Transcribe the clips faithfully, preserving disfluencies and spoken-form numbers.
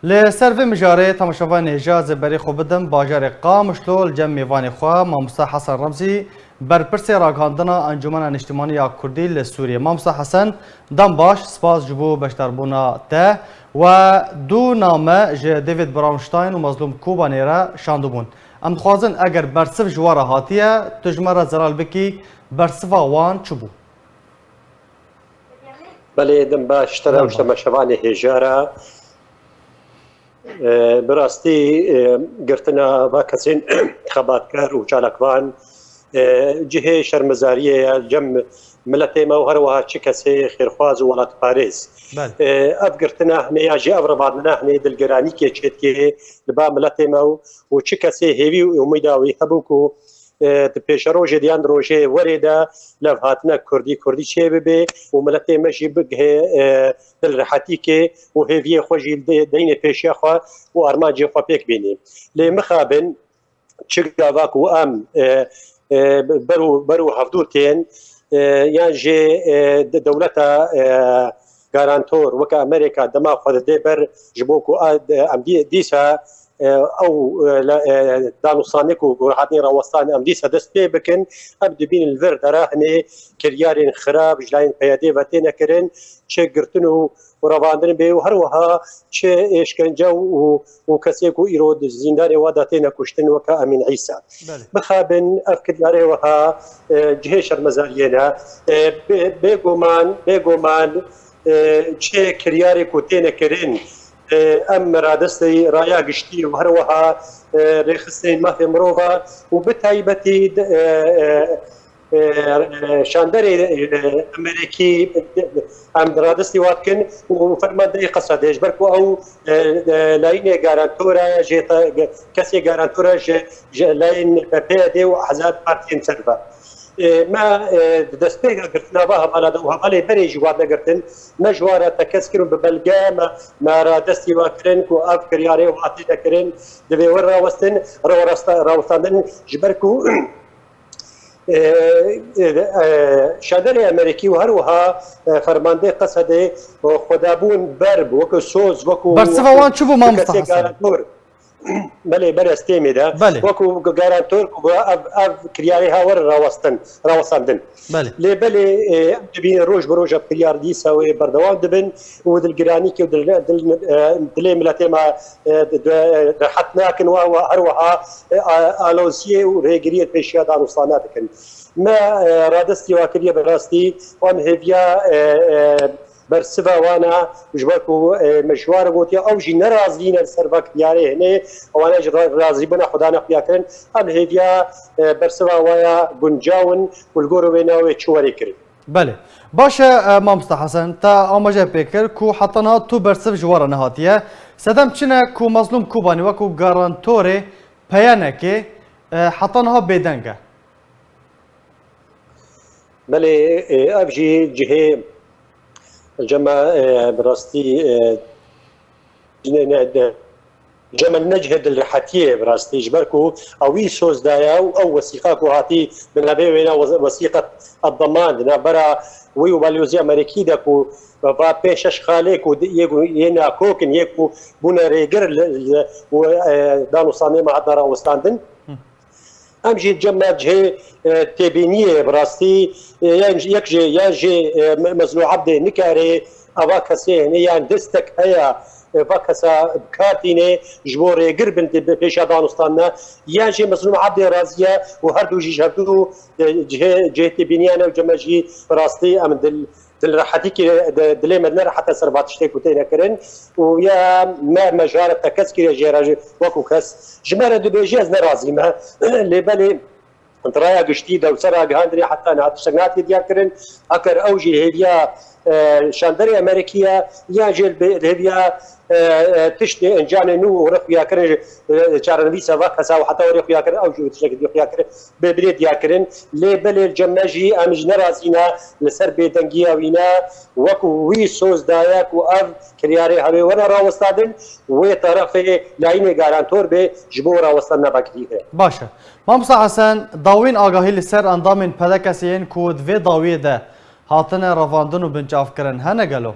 Li ser vê mijarê temaşevanên hêja ez ê berê xwe bidim bajarê Qamişlo li cem mêvanê xwe mamosta Hesen Remzî, berpirsê ragihandina Encûmena Niştimanî ya Kurdî li Sûriyê. Mamosta Hesen, dem baş, spas ji bo beşdarbûna te. We du name ji David Brownstein û Mazlûm Kobanê re şandibûn. Em dixwazin eger bersiv ji we re hatiye, tu ji me re zelal bikî, bersiva wan çi bû? Belê, dem baş, te re û ji temaşevanê hêja re. E, bi rastî, e, girtina va kesên xebatkar û çalakvan, e, cihê şermezariyê ye cem miletê me û her wiha çi kesê xêrxwaz û welatparêz. Belê. E, ev girtina hinê ya jî ev revandina hinê dilgiranîkê çêdikê li ba miletê me û, û çi kesê hêvî û umîda wî hebû ku, e, di pêşerojê de yan di rojê werê de levhatina kurdî kurdî çê bibe û miletê me jî bigihê, e, dilrehetîkê û hêviyê xwe jî li de-, deynê pêşiya xwe û armancê xwe pêk bînî. Lê mixabin çi gava ku em, e, e, ber û, ber û hevdû tên, e, yan jê, e, de-, dewleta, e, garantor weke Amerîka dema xwe dide ber ji bo ku a, de-, em dî-, dîsa, e, ew, e, le-, e, danûstandê ku, ku hatine rawestan em dîsa dest pê bikin, em dibînin li vir dera hinê kiryarên xirab ji layên P Y D'ê ve têne kirin, çi girtin û û revandin bê û her wiha çi êşkence û, û kesê ku îro di zîndanê wa de têne kuştin weke Emîn Îsa. Belê. Mixabin ev kiryarê wiha, e, cihê şermezariyê ne. E, bê-, bêguman, bêguman, e, çi kiryarê ku têne kirin, e, em radestê raya giştî û her wiha, e, rêxistinên mafê mirova û bi taybetî, e, e, e, e, şanderê, e, Amerîkî, e, em radestî wa dikin û fermandeyê Qesedê, ji ber ku ew, e, e, layînê garantora, jê te-, kesê garantora ji, ji layên P Y D û Ehzab Partiyên ser ve. E, me, e, di destpêka girtina va hevala de û hevalê berê jî wan negirtin, me ji wan re tekez kir û bi belge me, me radestî wa kirin ku ev kiryarê û hatî de kirin, divê wer rawestin, re-, rasta-, rawestandin, ji ber ku e, e, e, şaderê Amerîkî û her wiha, e, fermandê Qesedê, e, xwedabûn berb, wekî soz, wekî, Bersiva wan çi bû, mamosta Hesen? Garantor. Belê, belê, ez têmê de. Belê. Wekî garantor ku ev, ev kiryarê ha were rawestin, rawestandin. Belê. Lê belê, e, em dibînin roj bi roj ev kiryar dîsa wê berdewam dibin û dilgiranîkê û dil-, dil-, e, dilê miletê me, e, di-, di-, rehet nakin, wa, wa, her wiha, e, a-, aloziyê û rêgiriyê pêşiya danûstana dikin. Me, e, radestî wa kiriye bi rastî, wan hêviya, e, e, bersiva wana, ji ber ku, e, me ji wan re gotiye, ew jî nerazî ne li ser va kiryarê hinê, wana ji ra-, razîbûna xwe dane xuya kirin, em hêviya, e, bersiva waya guncaw in û li gor wê navê çi werê kirin. Belê. Baş e, e, mamosta Hesen, te amaje pê kir ku heta niha tu bersiv ji we re nehatiye. Sedem çi ne ku Mazlûm Kobanî wekû garantorê P Y N'ekê, e, heta niha bêdeng e? Belê, e, ev jî cihê cema, e, bi rastî, e, ne, ne, ne, cema ne cihê dilrehetiyê ye bi rastî, ji ber ku ew wî soz daye û ew wesîqa ku hatî bi navê wêna wes-, wesîqet eddeman di navbera wî û balyozê Amerîkî de ku va pênc şeş xalê ku di-, yê ku yê nakok in, yê ku bûne rêgir li, li, û, e, danûstandê me hatine rawestandin. Hı. Em jî cem me cihê, e, têbîniyê bi rastî, e, yan jî yek jê, yan jê, e, Me-, Mezlû Ebdê nikare eva kesê hene yan destek heye, e, va kesa bi kar tîne ji bo rêgir bin di pêşa danûstanine, yan jê Mezlûm Ebdê razî ye û her du jî ji hevdu, e, cihê, cihê têbîniyan e û cem me jî bi rastî em dil, dilrehetî kiriye, di-, dilê me nerehet e ser va tiştê ku têne kirin û ya me, me ji re tekez kiriye jê re jî wekû kes. Ji me re dibêje ez nerazî me. Lê belê di raya giştî de û ser ragihandinê heta niha tiştek nehatiye diyar kirin. Eger ew jî hêviya, e, şanderê Amerîkî ye, yan jî li bê-, li hêviya, e, e, tiştê encamê nû û re xuya kirin, e, çarenivîsa va kesa û heta werê xuya kirin, ew jî tiştekî dî xuya kirin. Bê birê diya kirin, lê belê li cem me jî em ji nerazî ne li ser bêdengiya wî ne, wekû wî soz daye ku ev kiryarê hewê were rawestandin, wê terefê layînê garantor bê ji bo rawestandina vekirî. Baş e. Mamosta Hesen, dawîn agahî li ser endamên P D K'ê yên ku di vê dawiyê de hatine revandin û binçavkirin hene gelo?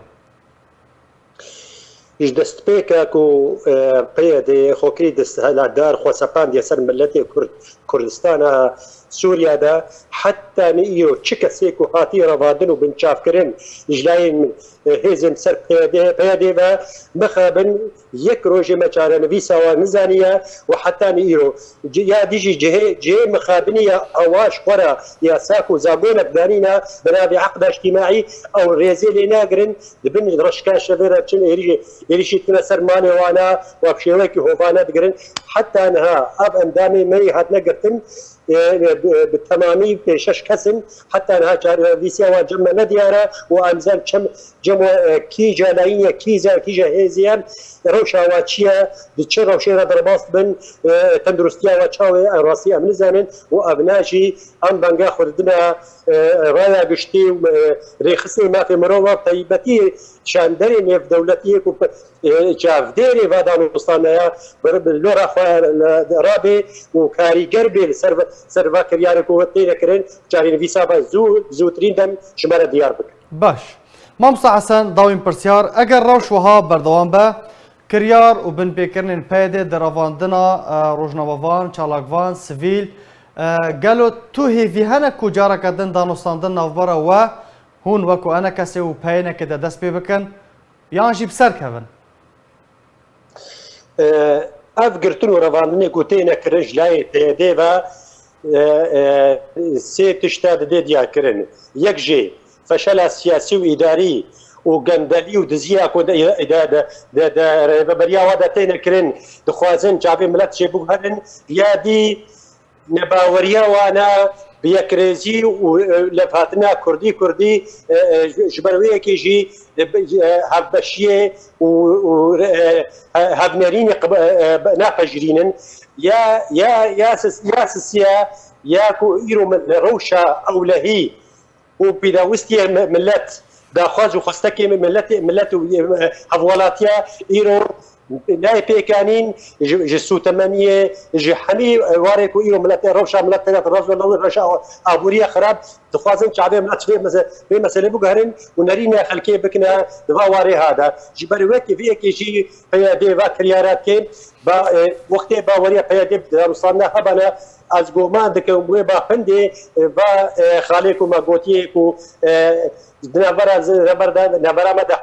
Ji destpêka ku, e, P Y D xwe kirî desthilatdar, xwe sepandiye ser miletê Kurd, Kurdistana Sûriya de, heta ne îro çi kesê ku hatî revandin û binçavkirin ji layên, e, hêzên ser P Y D, P Y D ve, mixabin yek rojê me çarenivîsa wan nizaniye û heta ne îro. Ci-, ya dî jî cihê, cihê mixabinî ya awa ji xwe re yasak û zagonek danîne bi navê eqda îctîmaî, ew rêzê lê nagirin, di bin reşka şevê re çin êrîşê, êrîşî dikine ser malê wana û bi şêwekî hovane digirin. Heta niha ev endamê me yê hatine girtin, e, e, bi, bi temamî pêşeş kes in. Heta niha çarenivîsiya wan cem me nediyar e û em zan çem, cem we, e, kîja layîn ye, kîja, kîja hêzî ye, rewşa wa çi ye, di çi rewşê re derbas bin, e, tenduristiya wa çawa ye, rastî em nizanin û ev na jî em venga xwe didine, e, raya giştî û, e, rêxistinê mafê mirov, taybetî şanderê nêvdewletî yê ku, e, çavdêrê va danûstana ya, bi, bi lora xwe, e, rabe û karîger bê li ser, ser va kiryarê ku têne kirin, çarenivîsa va zû, zûtirîn dem ji me re diyar bikin. Baş. Mamosta Hesen, dawîn pirsyar, eger rewş wiha berdewam be, kiryar û binpêkirinên P Y D di revandina, e, rojnamevan, çalakvan, sivîl, e, gelo tu hêvî hene ku careke din danûstandin navbera we, hûn wekû enekesê û peyênekê de dest pê bikin, yan jî bi ser kevin? E, ev girtin û revandinê ku têne kirin ji layê P Y D ve, e, e, sê tişta didê diyarkirin. Yek jê feşela siyasî û îdarî û gendelî û diziya ku de, de, de, de, de rêveberiya wa de têne kirin, dixwazin çavê milet jê biguherin, ya dî nebaweriya wana bi yekrêzî û, e, levhatina kurdî kurdî, e, e, ji, ji ber wê yekê jî, e, bi, e, hevbeşiyê û, û, e, he-, hevnerînê qib-, e, e, napejirînin. Ya, ya, ya sis-, ya sisiya ya ku îro min li rewşa ewlehî û pîdawistiyê mi-, milet, daxwaz û xwestekê mi-, miletê, milet û, e, hevwelatiya îro nayê pêkanîn, ji, ji sûtemeniyê, ji hemî warê ku îro miletê, rewşa miletê, rewşa aboriya xirab, dixwazin çavê milet vê mese-, vê meselê biguherin û nerîne xelkê bikine di va warê ha de. Ji ber wekî vê yekê jî P Y D va kiryara dike, ba, e, wextê baweriya P Y D bi danûstandina hebana, ez goman dikim wê ba hindê, e, va, e, xalê ku me gotiye ku, e, di navbera zi-, navbera de, navbera me de,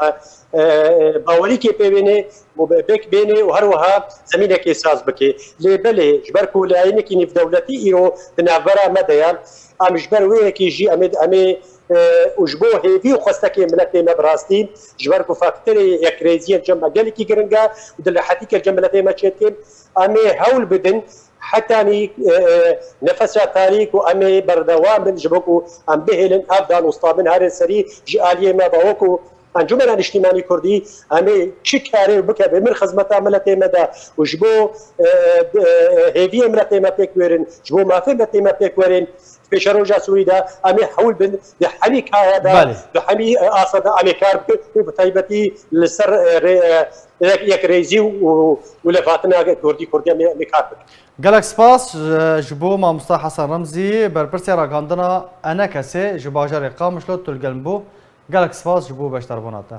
e, e, bawerîkê pê bêne û be-, bek bêne û her wiha zemînekê saz bike. Lê belê, ji ber ku layînekî nêvdewletî îro di navbera me de ye, em ji ber wê yekê jî em ê, em ê, e, û ji bo hêvî û xwestekê miletê me bi rastî, ji ber ku faktorê yekrêziyê cem me gelekî giring e û dilrehetî kir cem miletê me çêdike, em ê hewl bidin, hetanî, e, e, nefesa tarî ku em ê berdewam bin ji bo ku em bihêlin ev danûstandin herê serî ji aliyê me be wekû Encûmena Niştîmanî Kurdî, em ê çi karê bike, bê min xizmeta miletê me de û ji bo, e, e, hêviyê miletê me pêk wêrin, ji bo mafê miletê me pêk wêrin, pêşeroja Sûrî de em ê hewl bin, di hemî kaya de, Belê. di hemî, e, asta de em ê kar bikin û bi taybetî li ser, e, rê-, e, yek-, yekrêzî û, û lêhatina Kurdî, Kurdî em ê, em ê kar bikin. Gelek spas, e, ji bo mamosta Hesen Remzî, berpirsê ragihandina ENKSê ji bajarê Qamişlo, tu li gel min bû. Gelek spas ji bo beşdarbûna te.